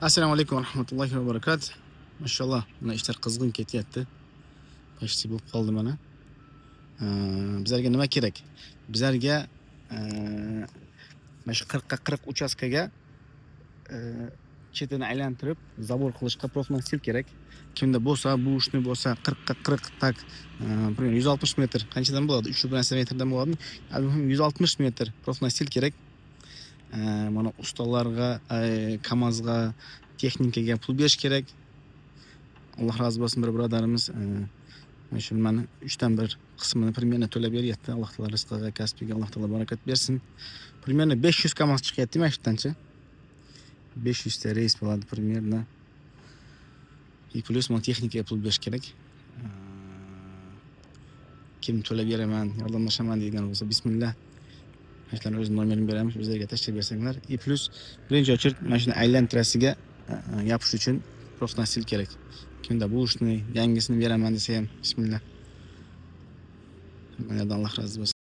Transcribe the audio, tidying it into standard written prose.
Assalomu alaykum va rahmatullohi va barakatuh. Mashalloh, mana ishlar qizg'in ketyapti. Почти bo'lib qoldi mana. Bizlarga nima kerak? Bizlarga mana shu 40 ga 40 uchastkaga chetini aylantirib забор qilishga профнастил kerak. Kimda bo'lsa, bu ishni bo'lsa, 40 ga 40, так, примерно 160 metr qanchadan bo'ladi? 3 bir narsa metrdan bo'ladimi? 160 metr профнастил kerak. Mana ustalarga, KAMAZga, texnikaga pul berish kerak. Alloh rozi bo'lsin, bir birodarimiz mana shu nimani uchdan bir qismini примерно to'lab beryapti. Alloh taolo rizqiga, kasbiga Alloh taolo barakat bersin. Примерно 500 KAMAZ chiqyapti mana shu yerdanchi. 500 ta reys bo'ladi примерно. И плюс mana texnikaga pul berish kerak. Kim to'lab beraman, yordamlashaman degan bo'lsa, bismillah. Mana shularni o'zini nomerini beramiz, o'zlariga tashlab bersanglar. И плюс birinchi очередь mana shuni aylantirasiga yopish uchun профнастил kerak. Kimda bu ishni yangisini beraman desa ham, bismillah. Hammalardan Alloh rozi bo'lsin.